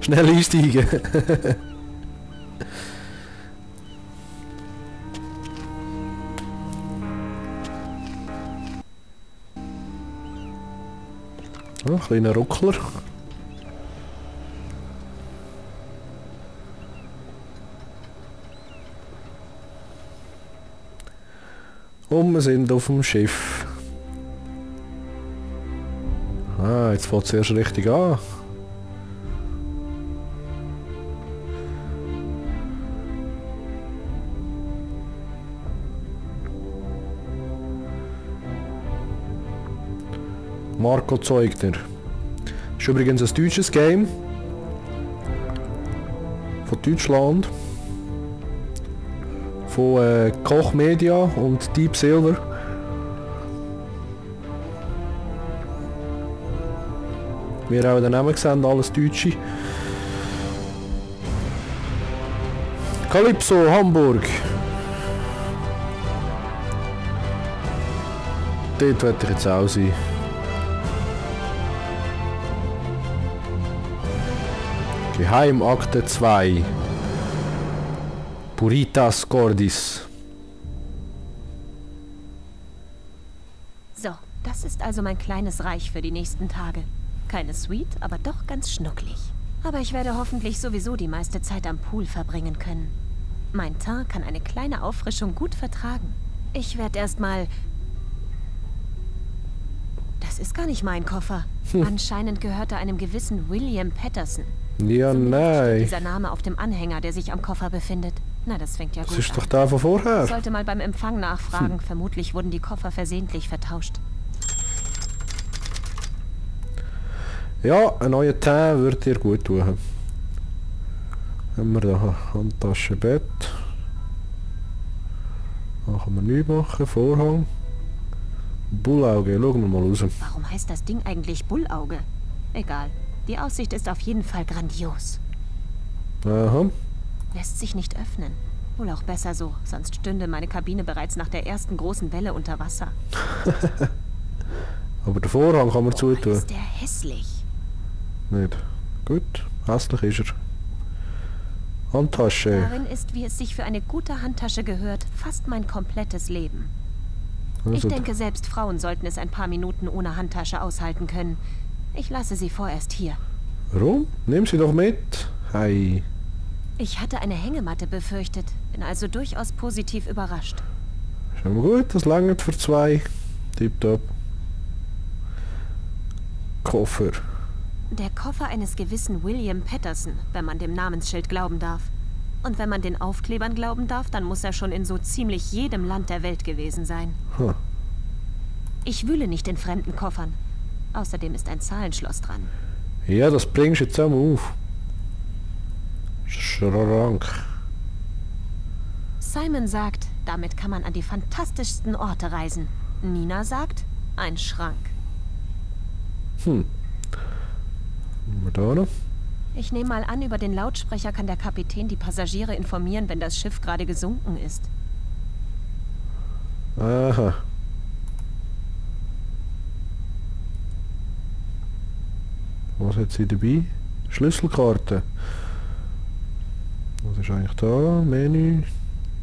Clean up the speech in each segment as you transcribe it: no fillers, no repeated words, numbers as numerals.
Schnell einsteigen. Oh, kleiner Ruckler. Und wir sind auf dem Schiff. Ah, jetzt fängt es erst richtig an. Marco Zeugner. Ist übrigens ein deutsches Game. Von Deutschland. Von Koch Media und Deep Silver. Wir haben den Namen gesehen, alles Deutsche. Calypso, Hamburg. Dort werde ich jetzt auch sein. Geheimakte 2. Puritas Cordis. So, das ist also mein kleines Reich für die nächsten Tage. Keine Suite, aber doch ganz schnucklig. Aber ich werde hoffentlich sowieso die meiste Zeit am Pool verbringen können. Mein Teint kann eine kleine Auffrischung gut vertragen. Ich werde erstmal... Das ist gar nicht mein Koffer. Anscheinend gehört er einem gewissen William Patterson. Ja, nein. Dieser Name auf dem Anhänger, der sich am Koffer befindet. Na, das fängt ja gut an. Das ist doch der von vorher. Ich sollte mal beim Empfang nachfragen. Vermutlich wurden die Koffer versehentlich vertauscht. Ja, ein neuer Teint würde dir gut tun. Haben wir da Handtasche, Bett. Da kann man nichts machen. Vorhang. Bullauge, schauen wir mal raus. Warum heißt das Ding eigentlich Bullauge? Egal. Die Aussicht ist auf jeden Fall grandios. Aha. Lässt sich nicht öffnen. Wohl auch besser so, sonst stünde meine Kabine bereits nach der ersten großen Welle unter Wasser. Aber den Vorhang kann man zutun. Ist der hässlich? Nicht. Gut, hässlich ist er. Handtasche. Darin ist, wie es sich für eine gute Handtasche gehört, fast mein komplettes Leben. Also, Ich denke, selbst Frauen sollten es ein paar Minuten ohne Handtasche aushalten können. Ich lasse sie vorerst hier. Warum? Nimm sie doch mit. Hey. Ich hatte eine Hängematte befürchtet, bin also durchaus positiv überrascht. Schon gut, das langt für 2. Tipptopp. Koffer. Der Koffer eines gewissen William Patterson, wenn man dem Namensschild glauben darf. Und wenn man den Aufklebern glauben darf, dann muss er schon in so ziemlich jedem Land der Welt gewesen sein. Huh. Ich wühle nicht in fremden Koffern. Außerdem ist ein Zahlenschloss dran. Ja, das bringst du jetzt einmal auf. Schrank. Simon sagt, damit kann man an die fantastischsten Orte reisen. Nina sagt, ein Schrank. Hm. Was haben wir da noch? Ich nehme mal an, über den Lautsprecher kann der Kapitän die Passagiere informieren, wenn das Schiff gerade gesunken ist. Aha. Was hat sie dabei? Schlüsselkarte. Was ist eigentlich da? Menü.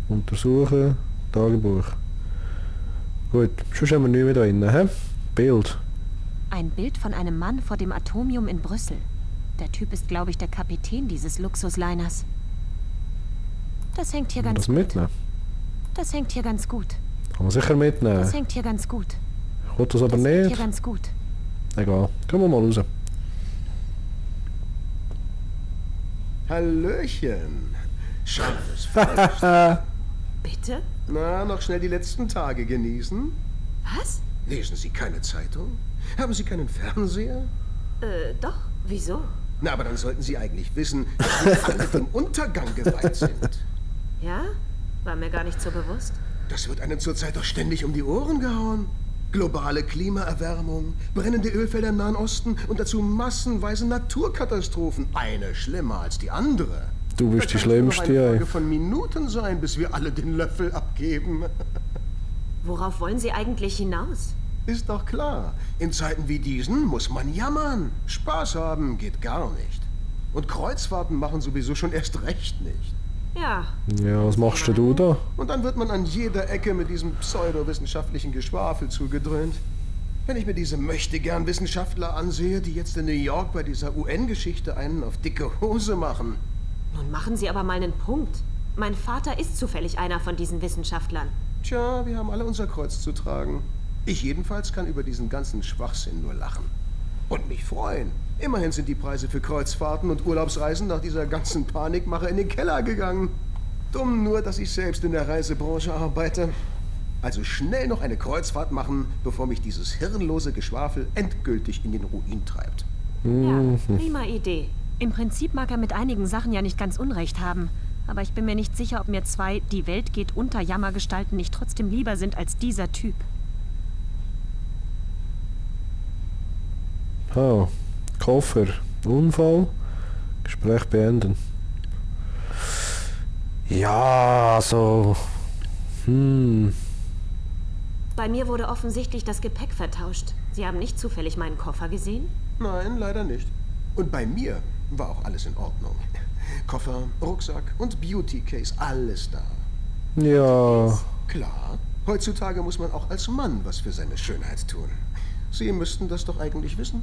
Untersuchen. Tagebuch. Gut, sonst haben wir nichts mehr da drin. He? Bild. Ein Bild von einem Mann vor dem Atomium in Brüssel. Der Typ ist, glaube ich, der Kapitän dieses Luxusliners. Das hängt hier ganz das gut. Mitnehmen? Das hängt hier ganz gut. Kann man sicher mitnehmen. Das hängt hier ganz gut. Ich will das aber Das hängt nicht. hier ganz gut. Egal. Gehen wir mal raus. Hallöchen. Scharfes Fleisch. Bitte? Na, noch schnell die letzten Tage genießen? Was? Lesen Sie keine Zeitung? Haben Sie keinen Fernseher? Doch. Wieso? Na, aber dann sollten Sie eigentlich wissen, dass wir alle dem Untergang geweiht sind. Ja? War mir gar nicht so bewusst. Das wird einem zurzeit doch ständig um die Ohren gehauen. Globale Klimaerwärmung, brennende Ölfelder im Nahen Osten und dazu massenweise Naturkatastrophen. Eine schlimmer als die andere. Du bist die Da kann es nur noch Schlimmste, eine ey. Frage von Minuten sein, bis wir alle den Löffel abgeben. Worauf wollen Sie eigentlich hinaus? Ist doch klar. In Zeiten wie diesen muss man jammern. Spaß haben geht gar nicht. Und Kreuzfahrten machen sowieso schon erst recht nicht. Ja. Ja, was machst denn du da? Und dann wird man an jeder Ecke mit diesem pseudowissenschaftlichen Geschwafel zugedröhnt. Wenn ich mir diese möchtegern Wissenschaftler ansehe, die jetzt in New York bei dieser UN-Geschichte einen auf dicke Hose machen. Nun machen Sie aber mal einen Punkt. Mein Vater ist zufällig einer von diesen Wissenschaftlern. Tja, wir haben alle unser Kreuz zu tragen. Ich jedenfalls kann über diesen ganzen Schwachsinn nur lachen. Und mich freuen. Immerhin sind die Preise für Kreuzfahrten und Urlaubsreisen nach dieser ganzen Panikmache in den Keller gegangen. Dumm nur, dass ich selbst in der Reisebranche arbeite. Also schnell noch eine Kreuzfahrt machen, bevor mich dieses hirnlose Geschwafel endgültig in den Ruin treibt. Ja, prima Idee. Im Prinzip mag er mit einigen Sachen ja nicht ganz unrecht haben. Aber ich bin mir nicht sicher, ob mir zwei "Die Welt geht unter" Jammergestalten nicht trotzdem lieber sind als dieser Typ. Ah, Koffer, Unfall, Gespräch beenden. Ja, so. Bei mir wurde offensichtlich das Gepäck vertauscht. Sie haben nicht zufällig meinen Koffer gesehen? Nein, leider nicht. Und bei mir war auch alles in Ordnung. Koffer, Rucksack und Beauty-Case, alles da. Ja. Klar, heutzutage muss man auch als Mann was für seine Schönheit tun. Sie müssten das doch eigentlich wissen.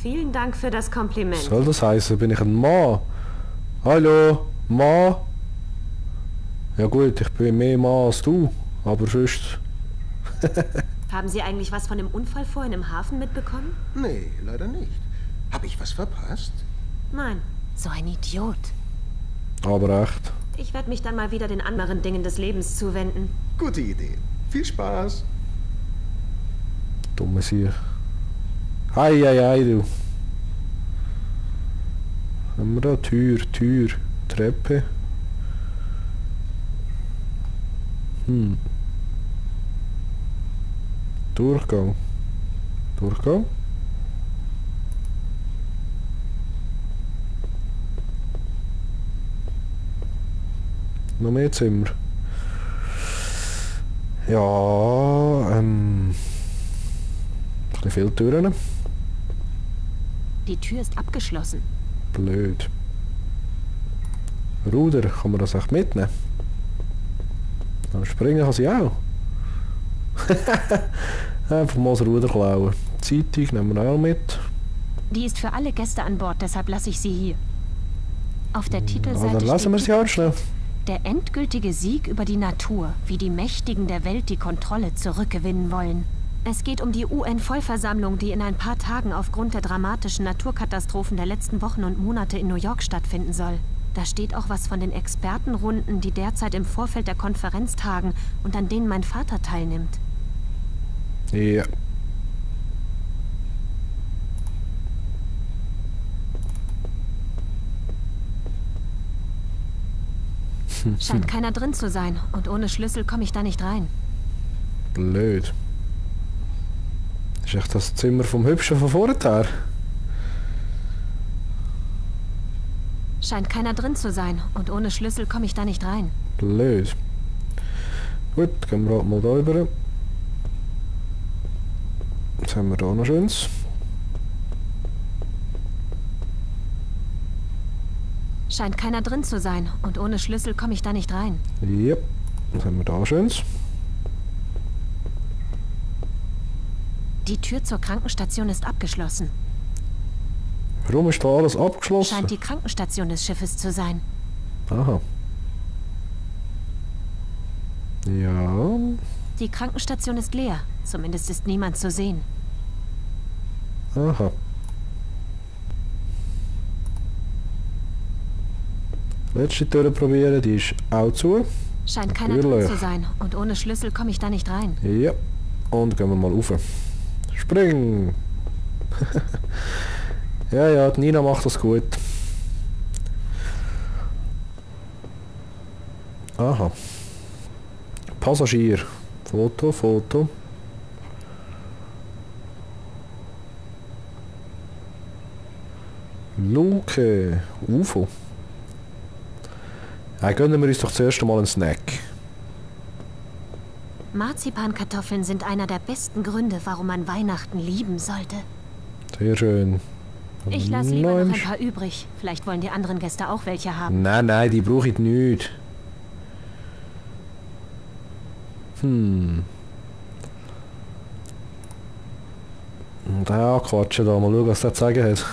Vielen Dank für das Kompliment. Soll das heißen, bin ich ein Mann? Hallo, Mann? Ja gut, ich bin mehr Mann als du, aber sonst... Haben Sie eigentlich was von dem Unfall vorhin im Hafen mitbekommen? Nee, leider nicht. Habe ich was verpasst? Nein. So ein Idiot. Aber echt. Ich werde mich dann mal wieder den anderen Dingen des Lebens zuwenden. Gute Idee. Viel Spaß. Dumme Sieg. Hei, du. Haben wir da Tür, Treppe. Durchgang. Noch mehr Zimmer. Ja, ein bisschen viele Türen. Die Tür ist abgeschlossen. Blöd. Ruder, kann man das echt mitnehmen? Aber springen kann sie auch. Einfach mal das Ruder klauen. Zeitung nehmen wir auch mit. Die ist für alle Gäste an Bord, deshalb lasse ich sie hier. Auf der Titelseite Dann lassen wir sie auch schnell. Der endgültige Sieg über die Natur, wie die Mächtigen der Welt die Kontrolle zurückgewinnen wollen. Es geht um die UN-Vollversammlung, die in ein paar Tagen aufgrund der dramatischen Naturkatastrophen der letzten Wochen und Monate in New York stattfinden soll. Da steht auch was von den Expertenrunden, die derzeit im Vorfeld der Konferenz tagen und an denen mein Vater teilnimmt. Ja. Scheint keiner drin zu sein und ohne Schlüssel komme ich da nicht rein. Blöd. Ist echt das Zimmer vom Hübschen von vorher? Scheint keiner drin zu sein und ohne Schlüssel komme ich da nicht rein. Blöd. Gut, gehen wir halt mal da rüber. Jetzt haben wir da noch Schönes. Scheint keiner drin zu sein und ohne Schlüssel komme ich da nicht rein. Ja, was haben wir da Schönes? Die Tür zur Krankenstation ist abgeschlossen. Warum ist da alles abgeschlossen? Scheint die Krankenstation des Schiffes zu sein. Aha. Ja. Die Krankenstation ist leer. Zumindest ist niemand zu sehen. Aha. Letzte Tür probieren, die ist auch zu. Scheint keiner drin zu sein und ohne Schlüssel komme ich da nicht rein. Ja. Und gehen wir mal rauf. Spring! ja, die Nina macht das gut. Aha. Passagier. Foto. Luke. UFO. Ja, gönnen wir uns doch zuerst einmal einen Snack. Marzipankartoffeln sind einer der besten Gründe, warum man Weihnachten lieben sollte. Sehr schön. Ich lasse lieber noch ein paar übrig. Vielleicht wollen die anderen Gäste auch welche haben. Nein, nein, die brauche ich nicht. Und der quatschen da, mal schauen, was der zu sagen hat.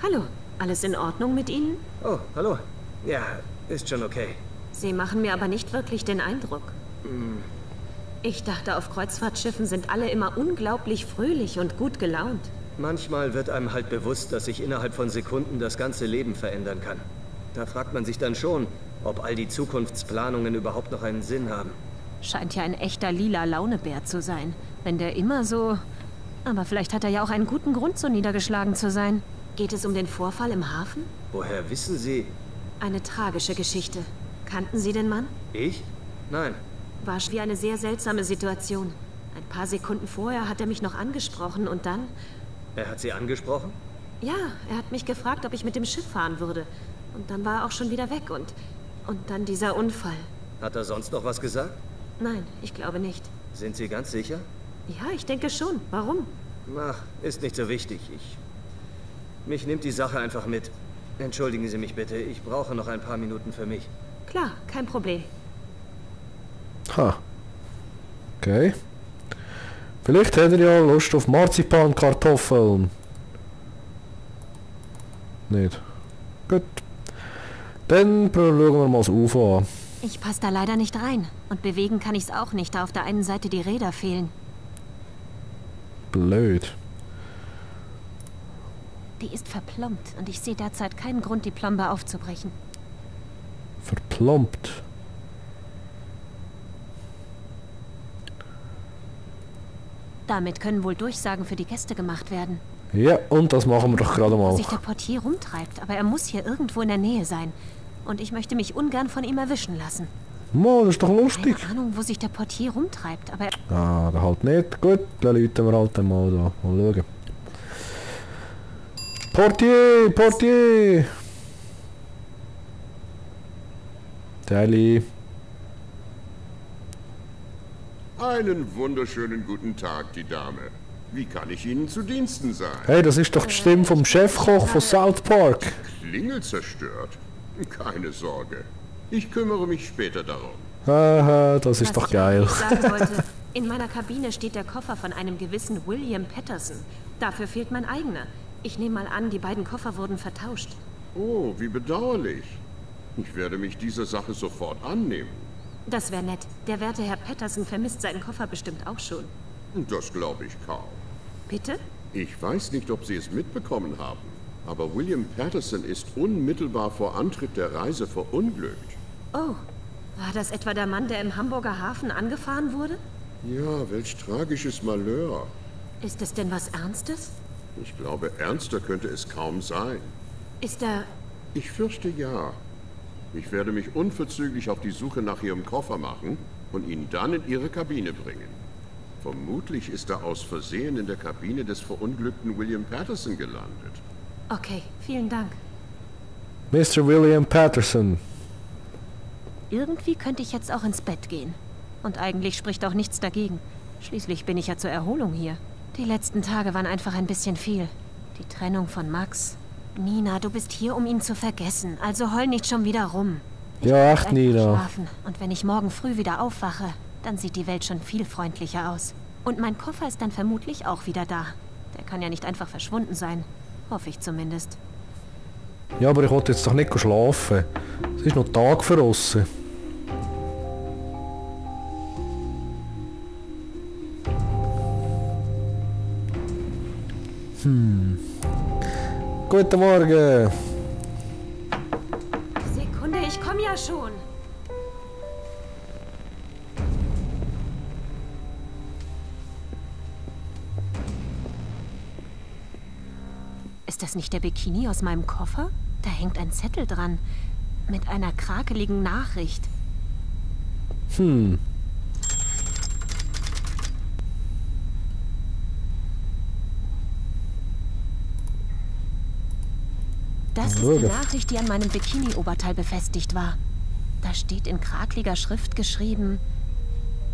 Hallo, alles in Ordnung mit Ihnen? Oh, hallo. Ja, ist schon okay. Sie machen mir aber nicht wirklich den Eindruck. Ich dachte, auf Kreuzfahrtschiffen sind alle immer unglaublich fröhlich und gut gelaunt. Manchmal wird einem halt bewusst, dass sich innerhalb von Sekunden das ganze Leben verändern kann. Da fragt man sich dann schon, ob all die Zukunftsplanungen überhaupt noch einen Sinn haben. Scheint ja ein echter lila Launebär zu sein. Wenn der immer so... Aber vielleicht hat er ja auch einen guten Grund, so niedergeschlagen zu sein. Geht es um den Vorfall im Hafen? Woher wissen Sie? Eine tragische Geschichte. Kannten Sie den Mann? Ich? Nein. War wie eine sehr seltsame Situation. Ein paar Sekunden vorher hat er mich noch angesprochen und dann... Er hat Sie angesprochen? Ja, er hat mich gefragt, ob ich mit dem Schiff fahren würde. Und dann war er auch schon wieder weg und dann dieser Unfall. Hat er sonst noch was gesagt? Nein, ich glaube nicht. Sind Sie ganz sicher? Ja, ich denke schon. Warum? Ach, ist nicht so wichtig. Mich nimmt die Sache einfach mit. Entschuldigen Sie mich bitte, ich brauche noch ein paar Minuten für mich. Klar, kein Problem. Ha. Okay. Vielleicht hat er ja Lust auf Marzipankartoffeln. Nicht. Gut. Dann schauen wir mal das Ufer an. Ich passe da leider nicht rein. Und bewegen kann ich es auch nicht, da auf der einen Seite die Räder fehlen. Blöd. Die ist verplombt und ich sehe derzeit keinen Grund, die Plombe aufzubrechen. Verplombt. Damit können wohl Durchsagen für die Gäste gemacht werden. Ja, und das machen wir doch gerade Wo mal. sich der Portier rumtreibt, aber er muss hier irgendwo in der Nähe sein. Und ich möchte mich ungern von ihm erwischen lassen. Mo, das ist doch lustig. Keine Ahnung, wo sich der Portier rumtreibt, aber... Ah, da halt nicht. Gut, dann läuten wir halt mal da. Mal schauen. Portier! Portier! Deli. Einen wunderschönen guten Tag, die Dame. Wie kann ich Ihnen zu Diensten sein? Hey, das ist doch die Stimme vom Chefkoch von South Park. Klingel zerstört? Keine Sorge. Ich kümmere mich später darum. Haha, das ist doch geil. Was ich sagen wollte, in meiner Kabine steht der Koffer von einem gewissen William Patterson. Dafür fehlt mein eigener. Ich nehme mal an, die beiden Koffer wurden vertauscht. Oh, wie bedauerlich. Ich werde mich dieser Sache sofort annehmen. Das wäre nett. Der werte Herr Patterson vermisst seinen Koffer bestimmt auch schon. Das glaube ich kaum. Bitte? Ich weiß nicht, ob Sie es mitbekommen haben, aber William Patterson ist unmittelbar vor Antritt der Reise verunglückt. Oh, war das etwa der Mann, der im Hamburger Hafen angefahren wurde? Ja, welch tragisches Malheur. Ist es denn was Ernstes? Ich glaube, ernster könnte es kaum sein. Ist er... Ich fürchte ja. Ich werde mich unverzüglich auf die Suche nach Ihrem Koffer machen und ihn dann in Ihre Kabine bringen. Vermutlich ist er aus Versehen in der Kabine des verunglückten William Patterson gelandet. Okay, vielen Dank. Mr. William Patterson. Irgendwie könnte ich jetzt auch ins Bett gehen. Und eigentlich spricht auch nichts dagegen. Schließlich bin ich ja zur Erholung hier. Die letzten Tage waren einfach ein bisschen viel. Die Trennung von Max. Nina, du bist hier, um ihn zu vergessen. Also heul nicht schon wieder rum. Ich Ja, muss echt, einfach Nina. schlafen. Und wenn ich morgen früh wieder aufwache, dann sieht die Welt schon viel freundlicher aus. Und mein Koffer ist dann vermutlich auch wieder da. Der kann ja nicht einfach verschwunden sein. Hoffe ich zumindest. Ja, aber ich wollte jetzt doch nicht schlafen. Es ist noch Tag für uns. Guten Morgen. Sekunde, ich komme ja schon. Ist das nicht der Bikini aus meinem Koffer? Da hängt ein Zettel dran. Mit einer krakeligen Nachricht. Das ist die Nachricht, die an meinem Bikini-Oberteil befestigt war. Da steht in krakeliger Schrift geschrieben: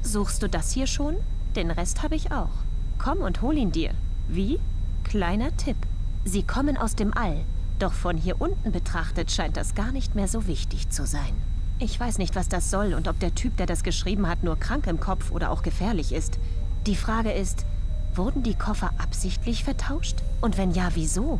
Suchst du das hier schon? Den Rest habe ich auch. Komm und hol ihn dir. Wie? Kleiner Tipp. Sie kommen aus dem All. Doch von hier unten betrachtet scheint das gar nicht mehr so wichtig zu sein. Ich weiß nicht, was das soll und ob der Typ, der das geschrieben hat, nur krank im Kopf oder auch gefährlich ist. Die Frage ist, wurden die Koffer absichtlich vertauscht? Und wenn ja, wieso?